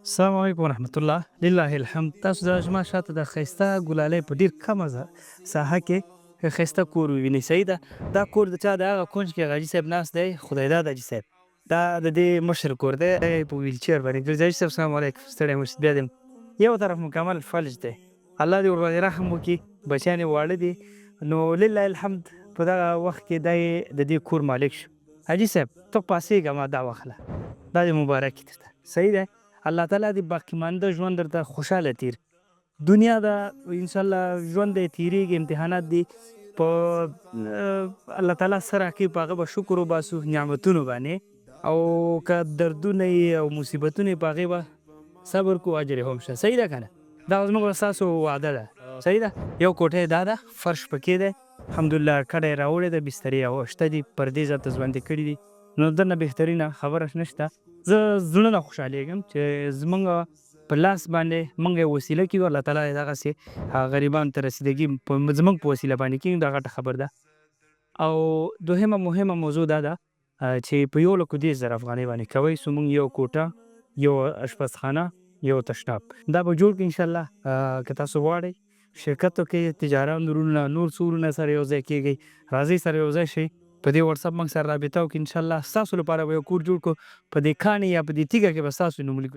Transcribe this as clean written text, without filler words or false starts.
السلام علیکم ورحمت الله. لله الحمد، تاسو دا زما شاته د ښایسته ګلالۍ په ډیر کمه ساحه کې ښایسته کور ووینئ. صحیح ده، دا کور د چا د هغه کونج کې حاجي صاحب ناست دی، خدایداد حاجي صاحب، دا د دې مشر کور دی، په ویلچیر باندې ګرځي. حاجي صاحب، السلام علیکم، ستړی مه شې. بیا دې یو طرف مکمل فلج دی، الله دې ورباندې رحم وکړي، بچیان یې واړه دي. نو لله الحمد په دغه وخت کې دی د دې کور مالک شو. حاجي صاحب، ته پاڅېږه، ما دا واخله، دا دې مبارک وي درته. صحیح دی، الله تعالی دې باقي مانده ژوند درته خوشحاله تیر. دنیا ده، انشاءالله ژوند دی تیریږي، امتحانات دي، په الله تعالی سره کې په هغه به شکر وباسو نعمتونو باندې، او که دردونه یې او مصیبتونه یې په هغې به صبر کو، اجر یې هم شته. صحیح ده که نه؟ دا زموږ ستاسو وعده ده. صحیح ده، یو کوټه دا ده، فرش پکې دی، الحمدلله، کډه یې راوړې ده، بسترې او شته دي، پردې ځانته ځوندې کړي دي. نو دنه بهترینه خبره نشته. زه زړه نه خوشحالېږم چې زمونږ په لاس باندې مونږ یې وسیله کیږو، الله تعالی یې دغسې غریبانو ته رسیدګي زمونږ په وسیله باندې کیږي، دا غټه خبر ده. او دوهمه مهمه موضوع دا ده چې په 1,30,000 افغانۍ باندې کوئ څو مونږ یو کوټه، یو اشپزخانه، یو تشناب دا به جوړ کړو انشاءالله. که تاسو غواړئ شرکت وکړئ، تجاران ورونه نور څو ورونه سره یو ځای کېږئ، راځئ سره یو ځای شئ، په دې واتساپ موږ سره رابطه وکړئ، انشاءالله ستاسو لپاره به یو کور جوړ کړو. په دې کاڼي یا په دې تیږه کې به ستاسو نوم ولیکو.